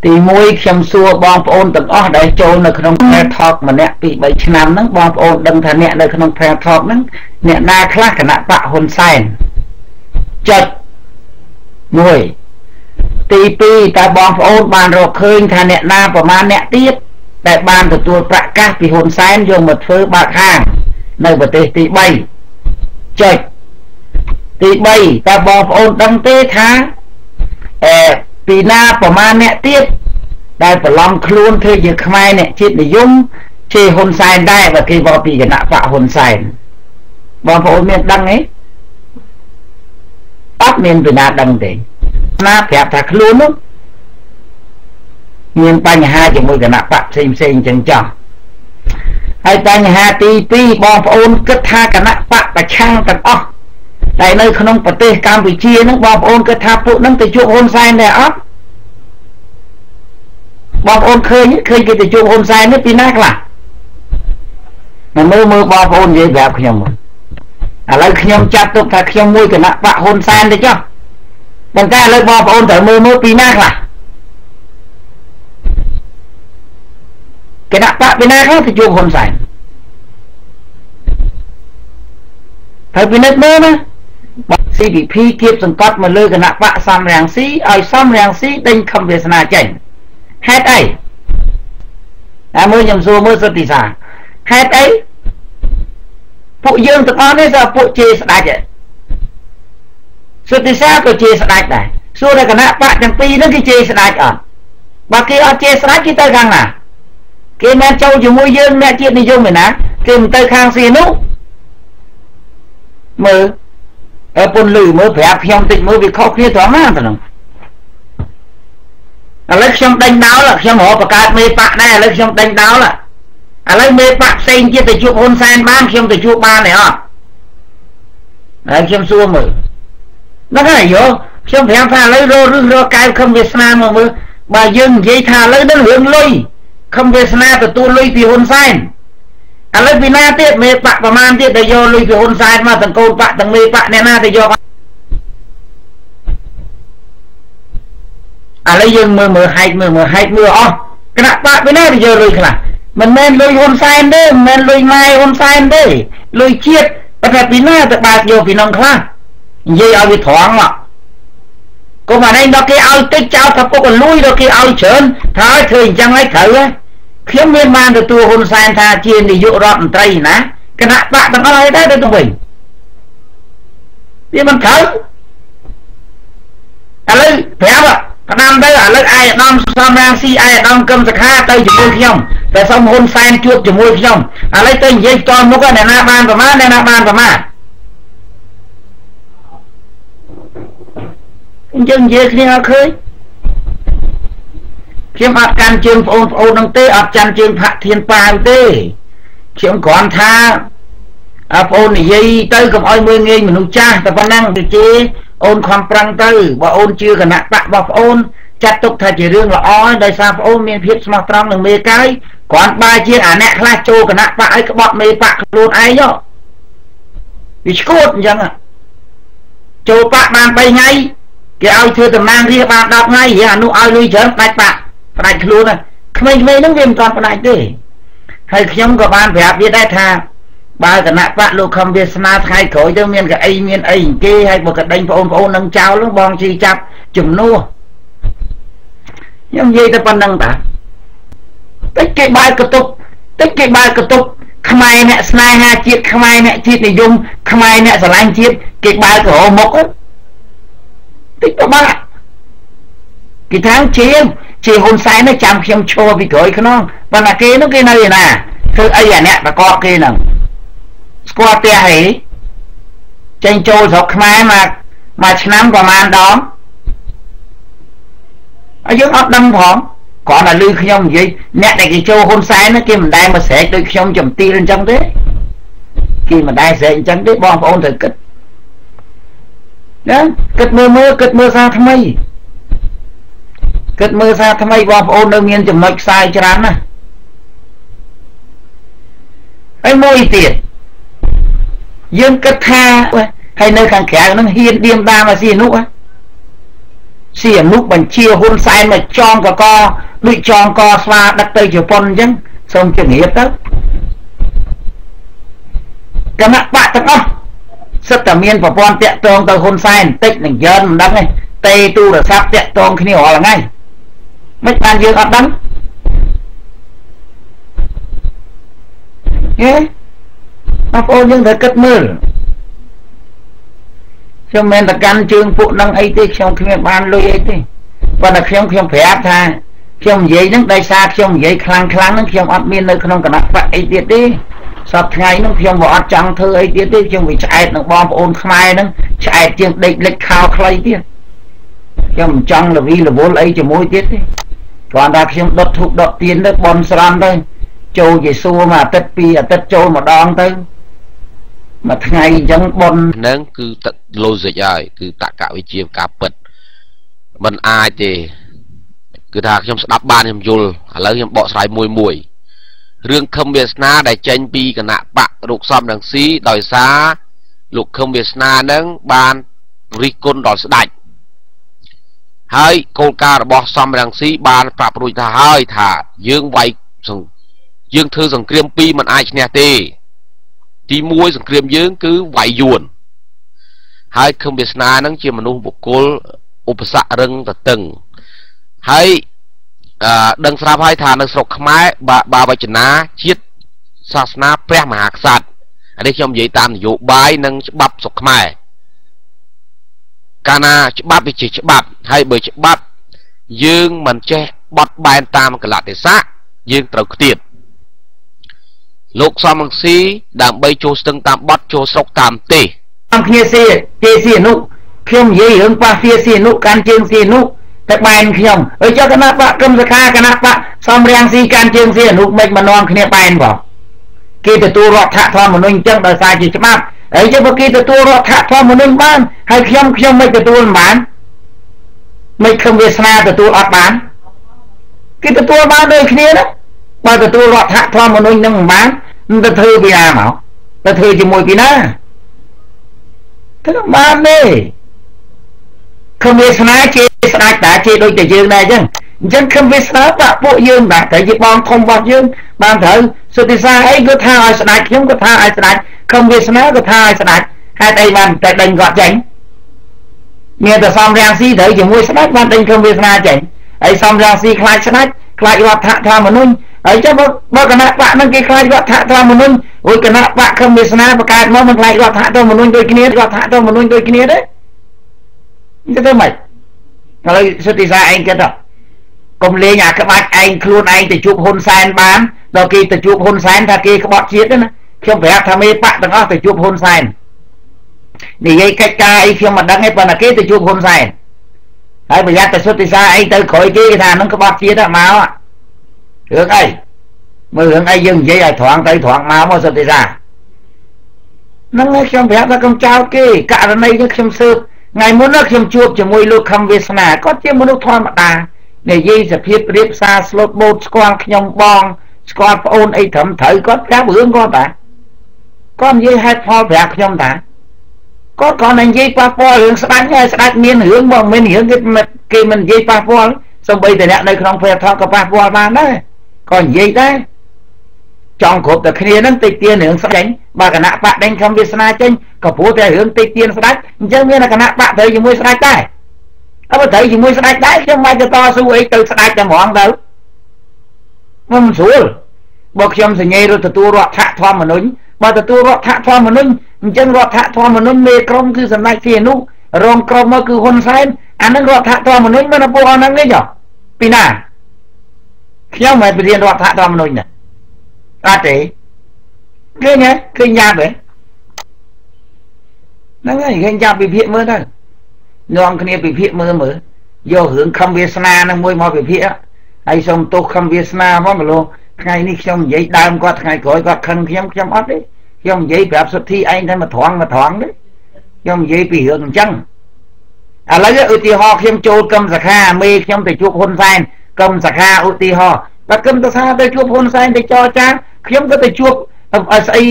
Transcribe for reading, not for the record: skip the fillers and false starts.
ទី1ខ្ញុំសួរបងប្អូនទាំងអស់ដែលចូលនៅក្នុង Prayer Talk ម្នាក់2 3ឆ្នាំហ្នឹងបងប្អូនដឹងថាអ្នកនៅក្នុង Prayer Talk ហ្នឹងអ្នកណាខ្លះគណៈបកហ៊ុនសែនចុច1ទី2តើបងប្អូនបានរកឃើញថាអ្នកណាប្រមាណអ្នកទៀតដែលបានទទួលប្រកាសពីហ៊ុនសែនយកមកធ្វើបើកហាងនៅប្រទេសទី3ចុចទី3តើបងប្អូនដឹងទេថាពីណាប្រមាណអ្នកទៀតដែលប្រឡំខ្លួនធ្វើជាខ្មែរអ្នកជាតិនិយមជេរហ៊ុនសែនដែរបើគេបកពីគណៈបកហ៊ុនសែនបងប្អូនមានដឹងទេអត់មានពីណាដឹងទេណាប្រាប់ថាខ្លួននោះមានបញ្ហាជាមួយគណៈបកផ្សេងផ្សេងអញ្ចឹងចោះហើយបញ្ហាទី2បងប្អូនគិតថាគណៈបកប្រឆាំងទាំងអស់តែនៅក្នុងប្រទេសកម្ពុជាហ្នឹងបងប្អូនគិតថាពួកហ្នឹងទៅជួបហ៊ុនសែនដែរអត់បងប្អូនឃើញគេទៅជួបហ៊ុនសែននេះពីណាខ្លះមកមើលបងប្អូននិយាយប្រាប់ខ្ញុំឥឡូវខ្ញុំចាត់ទុកថាខ្ញុំមួយគណៈបកហ៊ុនសែនទៅចុះប៉ុន្តែឥឡូវបងប្អូនត្រូវមើលពីណាខ្លះគណៈបកពីណាខ្លះទៅជួបហ៊ុនសែនត្រូវពិនិត្យមើលណា CPP គៀបសង្កត់មកលើគណៈបកសំរងស៊ីឲ្យសំរងស៊ីដេញខំវាសនាចេញហេតុអីតែមើលខ្ញុំសួរមើលសុទ្ធិសាហេតុអីពួកយើងទាំងអស់នេះសើពួកជេរស្ដាច់សុទ្ធិសាក៏ជេរស្ដាច់ដែរសួរតែគណៈបកទាំងពីរហ្នឹងគេជេរស្ដាច់អត់បើគេអត់ជេរស្ដាច់គេទៅខាងណាគេមិនចូលជាមួយយើងអ្នកជាតិនិយមឯណាគេមិនទៅខាងស៊ីនោះមើលអើពុនលឺមើលប្រាប់ខ្ញុំតិចមើលវាខុសគ្នាត្រង់ណាទៅហ្នឹងឥឡូវខ្ញុំដេញដោលខ្ញុំរកបង្កើតមេបកដែរឥឡូវខ្ញុំដេញដោលឥឡូវមេបកផ្សេងទៀតទៅជួបហ៊ុនសែនបានខ្ញុំទៅជួបបានទេអត់ហើយខ្ញុំសួរមើលហ្នឹងហើយយោខ្ញុំប្រាប់ថាឥឡូវរករកកែវខំវាសនាមកមើលបើយើងនិយាយថាឥឡូវនឹងរឿងលុយខំវាសនាទទួលលុយពីហ៊ុនសែនឥឡូវពីណាទៀតមេបកប្រមាណទៀតដែលយកលុយពីហ៊ុនសែនមកទាំងកូនបកទាំងមេបកអ្នកណាទៅយកឥឡូវយើងមើលហែកមើលហែកមើលអស់គណៈបកពីណាទៅយកលុយខ្លះមិនមែនលុយហ៊ុនសែនទេមិនមែនលុយម៉ែហ៊ុនសែនទេលុយជាតិប៉ុន្តែពីណាទៅបើកយកពីនងខ្លះនិយាយឲ្យវាត្រង់មកកុំអានេះដល់គេឲ្យតិចចោលថាពុកលួយដល់គេឲ្យច្រើនថាឲ្យធ្វើអញ្ចឹងហើយត្រូវខ្ញុំមានបានទទួលហ៊ុនសែនថាជានាយករដ្ឋមន្ត្រីណាគណៈបកទាំងអស់ហើយដែរទៅវិញវាមិនត្រូវឥឡូវប្រាប់ផ្ដាំទៅឥឡូវឯកឧត្តមសំរងស៊ីឯកឧត្តមកឹមសុខាទៅជាមួយខ្ញុំតែសុំហ៊ុនសែនជួបជាមួយខ្ញុំឥឡូវទៅនិយាយផ្ទាល់មុខអ្នកណាបានប្រមាណអ្នកណាបានប្រមាណអញ្ចឹងនិយាយគ្នាអត់ឃើញខ្ញុំអត់កាន់ជើងប្អូនប្អូននឹងទេអត់ចាំជើងផាក់ធានប៉ាវទេខ្ញុំគ្រាន់ថាប្អូននិយាយទៅកុំឲ្យមើលងាយមនុស្សចាស់តែប៉ុណ្ណឹងទៅជេរអូនខំប្រឹងទៅបើអូនជឿគណៈបករបស់ប្អូនចាត់ទុកថាជារឿងល្អដោយសារប្អូនមានភាពស្មោះត្រង់នឹងមេកាយគ្រាន់បើជាអាអ្នកខ្លះចូលគណៈបកឲ្យក្បត់មេបកខ្លួនឯងវាឈួតអញ្ចឹងចូលបកបាន3ថ្ងៃគេឲ្យធ្វើតំណាងរាស្ត្របាន10ថ្ងៃរាអានោះឲ្យលុយច្រើនផ្ដាច់បកផ្ដាច់ខ្លួនក្មេងៗហ្នឹងវាមិនទាន់ផ្ដាច់ទេហើយខ្ញុំក៏បានប្រាប់វាដែរថាបើគណៈបកលោកខំវាសនាថ្ងៃក្រោយទៅមានកៅអីមានអីគេហើយបើកដេញបងប្អូននឹងចោលហ្នឹងបងជីចាប់ជំនួសខ្ញុំនិយាយតែប៉ុណ្្នឹងតាតិចគេបើកកតុបតិចគេបើកកតុបខ្មែរអ្នកស្នេហាជាតិខ្មែរអ្នកជាតិនិយមខ្មែរអ្នកស្រឡាញ់ជាតិគេបើករមុខតិចពិបាកគេថាជាហ៊ុនសែននេះចាំខ្ញុំឈរពីក្រោយខ្នងប៉ុន្តែគេនោះគេនៅឯណាធ្វើអីអាអ្នកប្រកបគេហ្នឹងស្គាល់ផ្ទះអីចេញចូលស្រុកខ្មែរមួយឆ្នាំប្រហែលដងហើយយើងអត់ដឹងផងគ្រាន់តែឮខ្ញុំនិយាយអ្នកដែលគេចូលហ៊ុនសែនគេមិនដែលមកស្រែកដូចខ្ញុំចំទីលអញ្ចឹងទេគេមិនដែលស្រែកអញ្ចឹងទេបងប្អូនត្រូវគិតណាគិតមើលគិតមើលសារថ្មីគិតមើលសារថ្មីបងប្អូននៅមានចំណុចខ្សែច្រើនណាស់ហើយមួយទៀតយើងគិតថាហើយនៅខាងក្រៅហ្នឹងហ៊ានឌៀមដាមអាស៊ីនោះ សៀនុបញ្ជាហ៊ុនសែនមកចងកកដូចចងកស្វាដឹកទៅជប៉ុនអញ្ចឹងសូមជំរាបទៅគណៈបកទាំងអស់សិតតែមានប្រព័ន្ធតាក់ទងទៅហ៊ុនសែនតិចនឹងយឺនមិនដឹងទេទេទូរស័ព្ទតាក់ទងគ្នារាល់ថ្ងៃមិនបានយើងអត់ដឹងហេបងប្អូនយើងត្រូវគិតមើលខ្ញុំមិនតកាន់ជើងពួកនឹងអីទេខ្ញុំគ្មានបានលុយអីទេប៉ុន្តែខ្ញុំប្រាប់ថាខ្ញុំនិយាយហ្នឹងដោយសារខ្ញុំនិយាយខ្លាំងខ្លាំងហ្នឹងខ្ញុំអត់មាននៅក្នុងគណៈបកអីទៀតទេសប្តាហ៍ថ្ងៃហ្នឹងខ្ញុំក៏អត់ចង់ធ្វើអីទៀតទេខ្ញុំវាឆ្អែតនឹងបងប្អូនខ្មែរហ្នឹងឆ្អែតជាងដេកលិចខោខ្លីទៀតខ្ញុំមិនចង់លវីលវល់អីជាមួយទៀតទេគ្រាន់តែខ្ញុំដុតធូបដុតទៀនទៅបន់ស្រន់ទៅចូលយេស៊ូមួយអាទិត្យពីរអាទិត្យចូលម្ដងទៅមួយថ្ងៃអញ្ចឹងបន់ហ្នឹងគឺ logic ហើយគឺតកវិជ្ជាការពិតមិនអាចទេគឺថាខ្ញុំស្ដាប់បានខ្ញុំយល់ឥឡូវខ្ញុំបកស្រាយមួយមួយរឿងខឹមវាសនាដែលចេញពីគណៈបកលោកសំរងស៊ីដោយសារលោកខឹមវាសនានឹងបានរិះគន់ដល់ស្ដេចហើយគោលការណ៍របស់សំរងស៊ីបានប្រាប់រួចទៅហើយថាយើងវាយយើងធ្វើសង្គ្រាមពីរមិនអាចឈ្នះទេទី1សង្គ្រាមយើងគឺវាយយួនហើយខឹមវាសនានឹងជាមនុស្សបុគ្គលឧបសគ្គរឹងតឹងហើយដឹងស្រាប់ហើយថានៅស្រុកខ្មែរបាវចនាជាតិសាសនាព្រះមហាក្សត្រអានេះខ្ញុំនិយាយតាមនយោបាយនិងច្បាប់ស្រុកខ្មែរកាលណាច្បាប់វាជាច្បាប់ហើយបើច្បាប់យើងមិនចេះបត់បែនតាមកលៈទេសៈយើងត្រូវខ្ទាតលោកសំរងស៊ីដើម្បីចូលស្ទឹងតាមបត់ចូលស្រុកតាមទេសតាមគ្នាស៊ីគេស៊ីអនុខ្ញុំនិយាយរឿងប៉ះវាស៊ីអនុកាន់ជើងស៊ីអនុតែបែនខ្ញុំអើចុះគណៈបកគឹមសខាគណៈបកសំរាំងស៊ីកាន់ជើងស៊ីអនុមិនមកនាំគ្នាបែនបងគេទទួលរដ្ឋធម្មនុញ្ញអញ្ចឹងដោយសារជាច្បាប់ហើយចុះបើគេទទួលរដ្ឋធម្មនុញ្ញបានហើយខ្ញុំមិនទទួលមិនបានមិនខឹមវាសនាទទួលអត់បានគេទទួលបានដូចគ្នាណាបើទទួលរដ្ឋធម្មនុញ្ញនឹងមិនបានទៅធ្វើពីណាមកទៅធ្វើជាមួយពីណាធ្វើបានទេខឹមវាសនាជាស្ដេចតាជាដូចតែយើងដែរអញ្ចឹងអញ្ចឹងខឹមវាសនាបាក់ពួកយើងបាទតែជាបងធំរបស់យើងបានត្រូវសុទ្ធិសាអីក៏ថាឲ្យស្ដេចខ្ញុំក៏ថាឲ្យស្ដេចខឹមវាសនាក៏ថាឲ្យស្ដេចហេតុអីបានតែដេញគាត់ចេញមានតែសំរាំងស៊ីត្រូវជាមួយស្ដេចបានដេញខឹមវាសនាចេញហើយសំរាំងស៊ីខ្លាចស្ដេចខ្លាចរដ្ឋធម្មនុញ្ញហើយចុះបើគណៈបកហ្នឹងគេខ្លាចរដ្ឋធម្មនុញ្ញរួចគណៈបកខឹមវាសនាបង្កើតមកមិនខ្លាចរដ្ឋធម្មនុញ្ញដូចគ្នារដ្ឋធម្មនុញ្ញដូចគ្នាទេទៅធ្វើម៉េចឥឡូវសុទ្ធិសាឯងគិតទៅកុំលេងអាក្បាច់ឯងខ្លួនឯងទៅជួបហ៊ុនសែនបានដល់គេទៅជួបហ៊ុនសែនថាគេក្បត់ជាតិណាខ្ញុំប្រាប់ថាមេបកទាំងអស់ទៅជួបហ៊ុនសែននិយាយកិច្ចការអីខ្ញុំមិនដឹងទេប៉ុន្តែគេទៅជួបហ៊ុនសែនហើយប្រយ័ត្នតែសុទ្ធិសាឯងទៅក្រោយគេថាហ្នឹងក្បត់ជាតិមករឿងអីមើលរឿងអីយើងនិយាយឲ្យត្រង់ទៅត្រង់មកសុទ្ធិសាហ្នឹងហើយខ្ញុំប្រាប់ថាកុំចោទគេករណីនេះខ្ញុំស៊ើបថ្ងៃមុនខ្ញុំជួបជាមួយលោកខឹមវាសនាគាត់ជាមនុស្សធម្មតានិយាយសភាពរៀបសារស្លូតបូតស្គាល់ខ្ញុំបងស្គាល់ប្អូនអីត្រឹមត្រូវគាត់ប្រាប់រឿងគាត់តាគាត់និយាយហេតុផលប្រាប់ខ្ញុំតាគាត់គ្រាន់តែនិយាយប៉ះពាល់រឿងស្ដេចហើយស្ដេចមានរឿងមកមិនរឿងគេមិននិយាយប៉ះពាល់សូម្បីតែអ្នកនៅក្នុងព្រះធម៌ក៏ប៉ះពាល់បានដែរក៏និយាយដែរចង់គ្រប់តែគ្នាហ្នឹងតិចទៀនរឿងស្ដេចបើគណៈបកដេញខំវាសនាចេញក៏ព្រោះតែរឿងតិចទៀនស្ដេចអញ្ចឹងមានគណៈបកត្រូវជាមួយស្ដេចដែរអត់បើត្រូវជាមួយស្ដេចដែរខ្ញុំមិនទៅតស៊ូអីទៅស្ដេចតែហ្មងទៅមិនស្រួលបើខ្ញុំសញ្ញេរទទួលរដ្ឋធម្មនុញ្ញបើទទួលរដ្ឋធម្មនុញ្ញអញ្ចឹងរដ្ឋធម្មនុញ្ញមេក្រុមគឺសម្ដេចសីហនុរងក្រុមមកគឺហ៊ុនសែនអានឹងរដ្ឋធម្មនុញ្ញមិនពួកអស់ហ្នឹងទេចុះពីណាខ្ញុំមិនប្រធានរដ្ឋធម្មនុញ្ញណាអត់ទេឃើញហ៎ឃើញយ៉ាប់ហ៎ហ្នឹងហើយឃើញយ៉ាប់វិភាគមើលទៅនាំគ្នាវិភាគមើលមើលយករឿងខំវាសនានឹងមួយមកវិភាគហើយសូមទោសខំវាសនាផងមលោថ្ងៃនេះខ្ញុំនិយាយដើមគាត់ថ្ងៃក្រោយគាត់ខឹងខ្ញុំខ្ញុំអត់ទេខ្ញុំនិយាយប្រាប់សុទ្ធីឯងតែមកត្រង់មកត្រង់ទេខ្ញុំនិយាយពីរឿងអញ្ចឹងឥឡូវឧទាហរណ៍ខ្ញុំចូលកឹមសខាមេខ្ញុំទៅជួបហ៊ុនសែនកឹមសខាឧទាហរណ៍បើកឹមសខាទៅជួបហ៊ុនសែនទៅចរចាខ្ញុំក៏ទៅជួបស្អី